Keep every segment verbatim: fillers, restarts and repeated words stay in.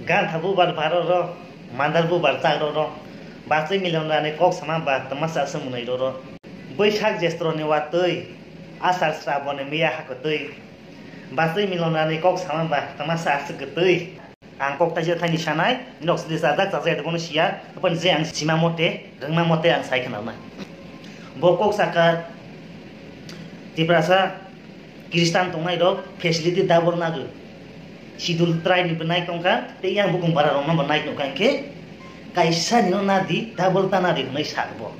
Gantha bubar baro ro, mandar bubar chak ro ro, bachwi milon rani kok sama ba twmasa se mwnwi ro ro. Bwsak jestroni watwi, asar sraboni miya hakotwi, bachwi milon rani kok sama ba twmasa se kwtwi. Ang kok taisa thaini sanai, norok sidi chajak chajak bono siya, apani je ang sima mote, rwngma mote ang sai khna nai. Bo kok saka Tiprasa Christian tongnai rok facility double nagwi. Schedule tribe ni bwnai tongkha, tei yang bukung bara rok no bo nai tongkha, hinkhe kaisa ni no nadi, double ta nadi hwnwi sa bo.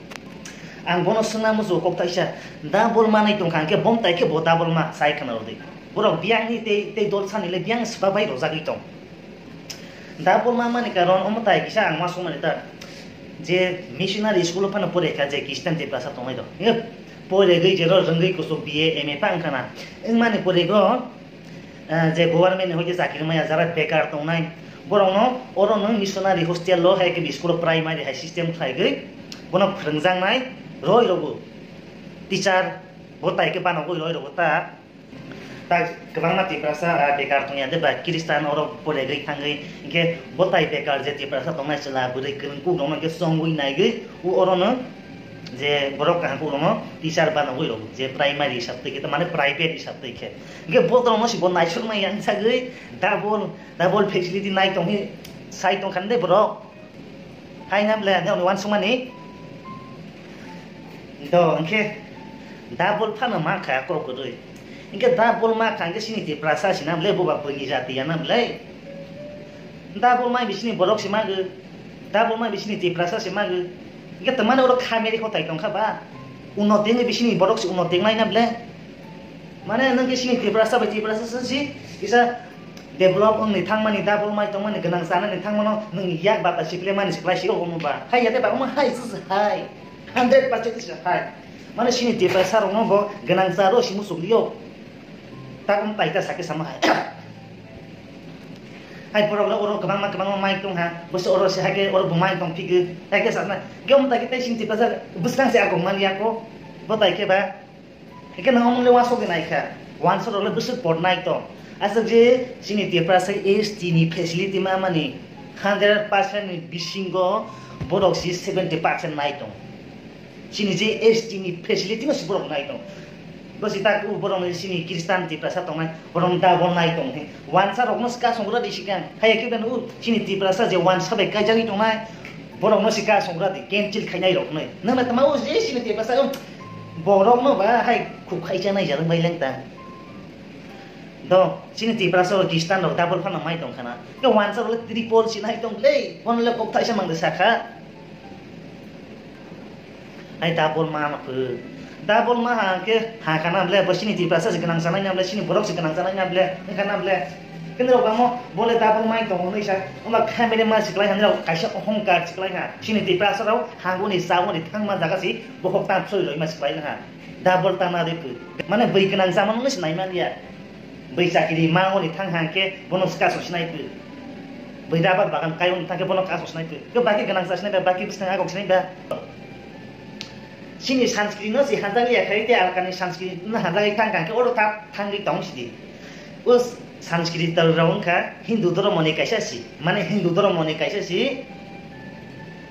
Ang bono swngna muchungo kok taisa, double manai tongkha, hinkhe bom tai khe bo double ma sai khna rw di. Borok biyang ni tei, tei dol sani le biyang sba bai rojagwi tong. Double ma mani karon omo tai kisa ang ma songmani ta. Je missionary school phano pore kha je Christian Tiprasa tongnai do. Nge pore gwi je ro rwngwi kusu B A, M A pa wngkha na. Wngmani pore go, ah, je government ni hoite chakri maya jara bekar tongnai. Borok no oro no missionary hostel lo hai khe school primary hai system khlai gwi bono phwrwngjaknai roi rogo. Teacher bo tai khe bano gwi roi rogo ta. Tak kwbangma Tiprasa, ah, bekar tongya de ba Christian oro poregwi thangwi, hinkhe bo tai bekar je Tiprasa tongnai chwla bwrwi kwrwng kuk rokno hinkhe chongwi naigwi u orono je borok kaham kuk rokno teacher banogwi rok je primary hisab twi khe, mane private hisab twi khe. Hinkhe bo rokno si bo naisukmani yang sagwi double, double facility nai tongwi sai tongkha de borok. Hai na ble, ne oni wansukmani. Do, hinkhe double phano ma kha kok kwrwi. Hinkhe double ma kha hinkhe sini Tiprasa si na ble, boba buini jati ya na ble. Double mai bisini borok si magwi. Double mai bisini Tiprasa si magwi. Hinkhe tamani oro khameri hotai tongkha ba. Uno tengwi bisini borok si uno tengnai na ble. Mane nwng khe sini Tiprasa bai Tiprasa se si kisa develop wngni thangmani, double mai tongmani, gwnang chanani thangmano nwng yak bata siple mani siklai sio omo ba. Hai ya de ba omo hai se hai. Hundred percent se hai. Mane sini Tiprasa rokno bo gwnang cha ro si muchuk lio. Ta omo tai ta sakhe sama hai. Hai borok rok oro kwbangma kwbangma mai tong ha. Bo se oro se hai khe oro bo mai tong phigwi. Hai khe sakna. Ge omo tai khe tei sini Tiprasa bwskang se agong man ya ko. Bo tai khe ba. Hingke nang omo le uansuk de naikha, uansuk rok le bwswk por nai tong. Aswk je chini Tiprasa S T ni facility ma mani hundred percent ni bisingo borok si seventy percent nai tong. Chini je S T ni facility no si borok nai tong. Bo si tak u borok ni chini Christian Tiprasa tongnai, borok no double nai tong he. Uansa rok no si kasong radi sikang. Haiya khe beno u chini Tiprasa je uansa bai kaijagwi tongnai, borok no si kasong radi cancel khainai rok nai. Nang na tama u je chini Tiprasa, um, Borok no ba hai khuk khai cha nai jarang bai leng ta. Do, chini Tiprasa o Christian rok double phano mai tong khana. Ke wansa rok le triple si nai tong le, bono le kok thaisa mang de sakha. Hai double ma ma phu. Double ma ha ke ha khana le, bo chini Tiprasa se gwnang sanai na le, chini borok se gwnang sanai na le, khana le. Kini rok bamo bole double mai tong nai sa. Oma khamere ma siklai han rok kaisa ohongkar siklai ha. Chini Tiprasa rok hangoni sagoni thangma jaga si bohok ta soi roi ma siklai ha. Double tana de phu. Mane bui gwnang jaman nung sinai man ya. Bui chakiri ma oni thang hang ke bono ska so sinai phu. Bui rubber bagan kai oni thang ke bono ka so sinai phu. Ke baki gwnang sa sinai ba, baki bisna agok sinai ba. Sini Sanskrit no si hanjak ya khai te alkani Sanskrit no hanjak thang hang ke oro thap thang ri tong sidi. O Sanskrit tal rong kha Hindu dhormo ni kaisa si. Mane Hindu dhormo ni kaisa si.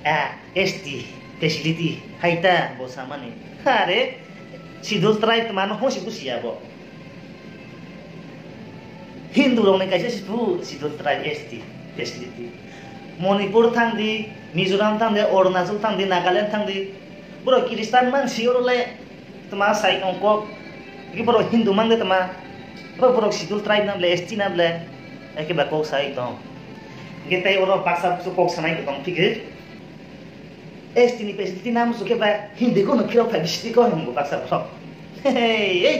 A, S T facility hai ta bo samani. Are, Scheduled Tribe mano hosi busi ya bo. Hindu rok ni kaisa si bu Scheduled Tribe S T facility. Manipur thang di, Mizoram thang di, Arunachal thang di, Nagaland thang di. Boro Christian man si oro le tma sai ongkok. Ki boro Hindu man de tma. Boro, boro Scheduled Tribe nam le, S T nam le. Eke ba kok sai tong. Ge tai oro baksa su kok sanai tong thik. S T ni facility nam su ke ba Hindi ko no khirok thai siti ko hum baksa borok. Hey, hey.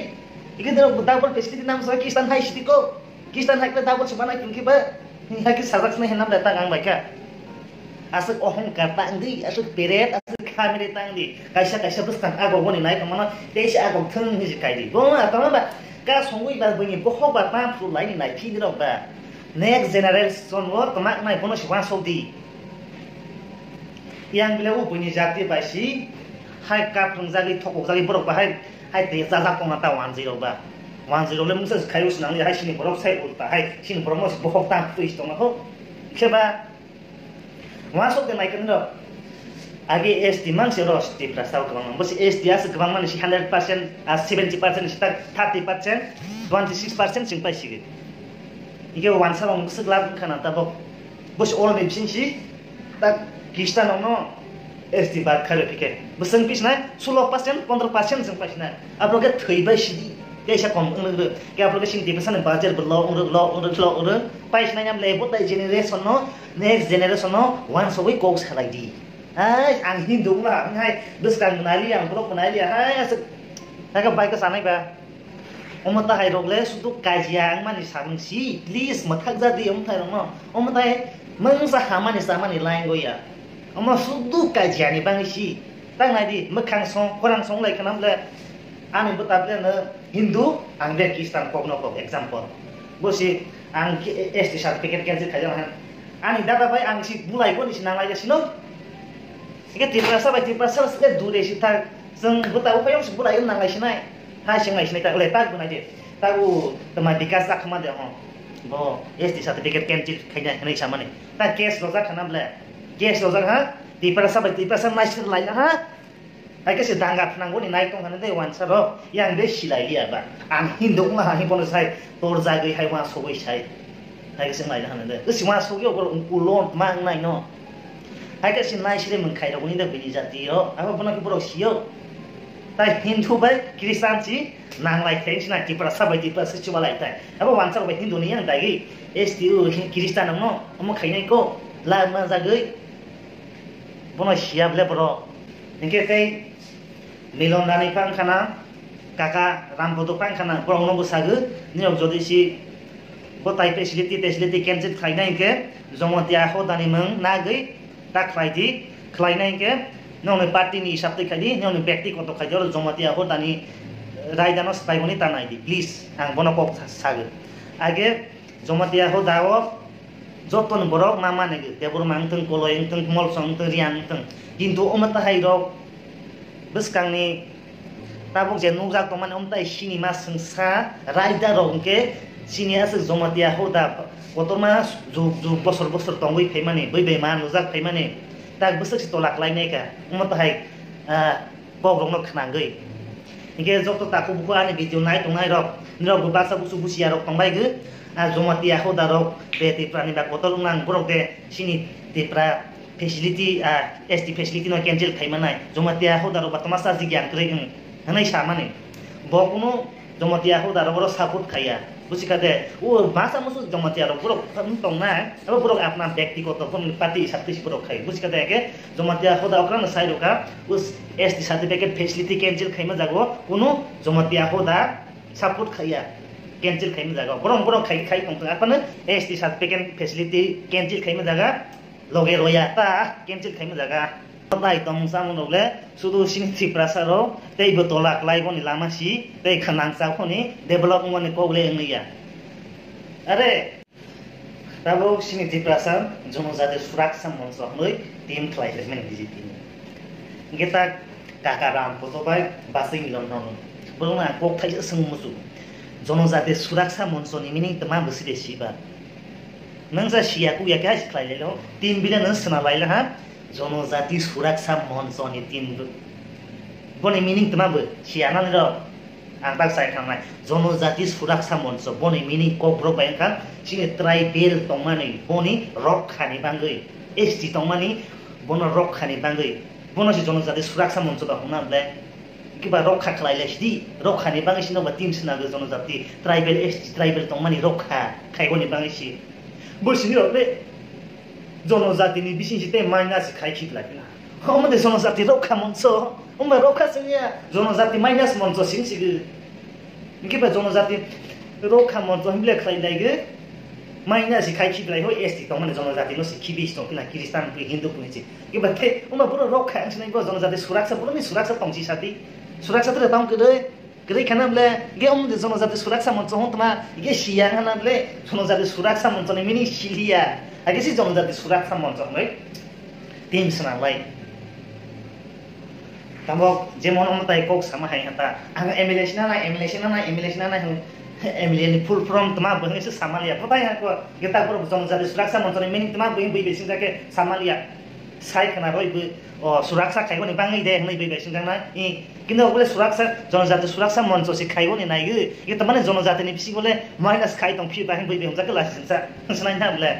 Ike dero double facility nam su Christian hai siti ko. Christian hai ke double su banai tong ke ba. Hai ke sajak sene henam da ta gang bai ka. Aswk ohongkar tang di, aswk peret, aswk khamiri tang di. Kaisa kaisa bwskang agok boni nai tongmano, tei se agok thwng hinwi se kai di. Bo ma tongma ba ka songwi ba buini bokhok ba ta phuru laini nai phi rok ba. Next generation o tongma nai bono se uansuk di. Yang bile o buini jati bai si hai kap thwngjagwi thokokjagwi borok bahai. Hai tei chajak tongna ta wanjwi rok ba. Wanjwi rok le mungsa se khai o swnam ya, hai sini borok sai ulta, hai sini borok no se bokhok ta twi se tongma kho. Khe ba, uansuk de nai kwrwi rok. Age S T mang se ro Tiprasa o kwbang mang. Bo se S T aswk kwbang mani si hundred percent, ah, seventy percent si tak thirty percent, twenty six percent sing pai sigi. Ike wansa rong swk lab khana tabok. Bo se all ni bising si tak Khristan rok no S T bad kharwi phikhe. Bo swng pisnai sulo percent, pondro percent swng paisnai. Abo khe thwi bai sidi. Teisa kom wng rwk. Khe abo khe sini Tiprasa ni budget bo lo wng rwk, lo wng rwk, lo wng rwk. Paisnai nam le bo tai generation no, next generation no wansugwi kok salai di. Hai, ang Hindu wngla, ang hai bwskang mwnali, ang borok mwnali, hai, aswk. Hai khe bai khe sanai ba. Omo tahai rok le sudu kajia wngmani samung si, please, mwthak ja di omo thai rok no. Omo tai mungsa hamani samani line go ya. Omo sudu kajia ni bangwi si. Tak nai di, mwkhang song, khorang song lai khana bole. Ani bwta bole no Hindu, ang be Khristan kok no kok, example. Bo si ang ki-, S T certificate cancel khaijak han. Ani dada bai ang si bulai bo ni si nanglai sino. Ike Tiprasa bai Tiprasa se dure si thak. Chwng bwta uphayung se bulai nanglai sinai. Hai singlai sinai tak le tak bunai de. Tak u tama bikas jak khama de ho. Bo S T certificate cancel khaina hinai samani. Tak case rojak khana bole. Case rojak ha. Tiprasa bai Tiprasa naisir lai ha. Hai khe se danga phnangoni nai tong hwnwi de wansa rok, yang de silai liya ba. Ang Hindu wngla hai bono sai, tor jagwi hai uansugwi sai. Hai khe se nai hwnwi de. Wsi uansugwi obo ulon ma wngnai no. Hai khe se nai sire mwng khairok ni de bini jati rok. Abo bono khe borok sio. Tai Hindu bai Khristan si nanglai khe sina Tiprasa bai Tiprasa chubalai tai. Abo wansa rok bai Hindu ni yang dagi. S T o Khristan no omo khainai ko. La ma jagwi. Bono siya bole borok. Hinkhe tei Milon Rani phang khana, kaka Rambodo phang khana, borok no bwsagwi, nirok jodi si bo tai facility, facility cancel khlainai hinkhe, Jomatia hodani mwng nagwi ta khlai di, khlainai hinkhe, nokni party ni hisab twi khai di, nokni bekti koto khai di, oro Jomatia hodani raida no swbai mani ta nai di, please, ang bono kok sa-, sagwi. Age Jomatia hoda o, Joto ni borok ma mani gwi, Debbarma wngthung, Koloi wngthung, Molsong wngthung, Riyang wngthung. Kintu omo tahai rok bwskang ni tabuk je nukjak tongmani, omo tai sini ma swngsa raida rok hwnkhe sini aswk Jomatia hoda kotorma jug jug bosor bosor tongwi phaimani, bui bai ma nujak phaimani, tak bwswk se tola kwlai nai kha. Omo tahai, ah, kok rok no khnangwi. Hinkhe joto takhuk bukhuk ani video nai tongnai rok, nirok bo baksa busu busiya rok tongbai gwi, ah, Jomatia hoda rok de Tripura ni ba kotor wngna ang borok de sini Tripura facility, ah, S T facility no cancel khai manai, Jomatia hoda rok ba toma sa jigya ang kwrwi wng hwnwi sa mani. Bo kunu Jomatia hoda rok oro support khaiya. Busi kha de, o masa musu Jomatia rok borok wng tongnai, abo borok apna byaktigoto, borokni party hisab twi se borok khai. Busi kha de, eke Jomatia hoda okra no sai rokha, us S T certificate facility cancel khaima jago, kunu Jomatia hoda support khaiya, cancel khaima jago. Borok, borok khai, khai tongthung, aphano S T certificate facility cancel khaima jaga, loge roya ta cancel khaima jaga. Tai tong samung rok le, sudu sini Tiprasa rok, tei bo tola kwlai boni lama si, tei khanang chak honi develop wngmani kok le wngya. Are, Tabuk sini Tiprasa Jonojati Suraksa Moncho hwnwi team khlai rimani B J P ni. Hingke ta kaka Ram Koto bai Basai Milon no. Borokno ang kok thaisa swng muchungo. Jonojati Suraksa Moncho ni meaning tma bwswi de siba. Nwng ja siya kuk ya khe hai se khlai lailo. Team bile nwng swnam laila ha. Jonojati Suraksa Moncho ni team bo. Boni meaning tma bo siya nani rok. Ang tak sai khangnai, Jonojati Suraksa Moncho, boni meaning kokborok bai wngkha, chini tribal tongmani, boni rokkhani bangwi, S T tongmani, bono rokkhani bangwi, bono se Jonojati Suraksa Moncho ba hwnna bwle, kiba rokha khlai lai sidi, rokkhani bangwi sino ba team swnagwi Jonojati, tribal, S T, tribal tongmani rokha khaigoni bangwi si. Bo sini rok le, Jonojati ni bising si tei minus khai khibla pina. Omo de Jonojati rokha moncho. Omo rokha sing ya. Jonojati minus moncho sing sigi. Hingke ba Jonojati rokha moncho himle khlai dai ge. Minus si khai khibla ho S T tongmani Jonojati no si khibi si tong pina Kristan pui Hindu pui si. Hingke ba te omo boro rokha ang sinai bo Jonojati Suraksa boro ni Suraksa tong si sati. Suraksa tere tong kede. Kwrwi khana bwle, ge omo de Jonojati Suraksa Moncho hwn tma, ge siya khana bwle, Jonojati Suraksa Moncho ni meaning siliya. Age si Jonojati Suraksa Moncho hwnwi team swnam lai. Tamo jemon omo tai kok sama hai hata, ang M L A sina nai, M L A sina nai, M L A sina nai hwn. M L A ni full form tma bo hwnwi se samalia. Bo bai hako geta boro jonojati suraksa monchoni meaning tma bo hwnwi bai singja khe samalia. Sai khna roi bo o suraksa khaigoni bangwi de hwnwi bai bai singjak na. I kinto bole suraksa jonojati suraksa moncho se khaigoni naiwi. Ye tma ne jonojati ni bisingo le minus khai tong phiyo ta hwnwi bai bai hwnjak khe lasi singsa. Sinai na bole.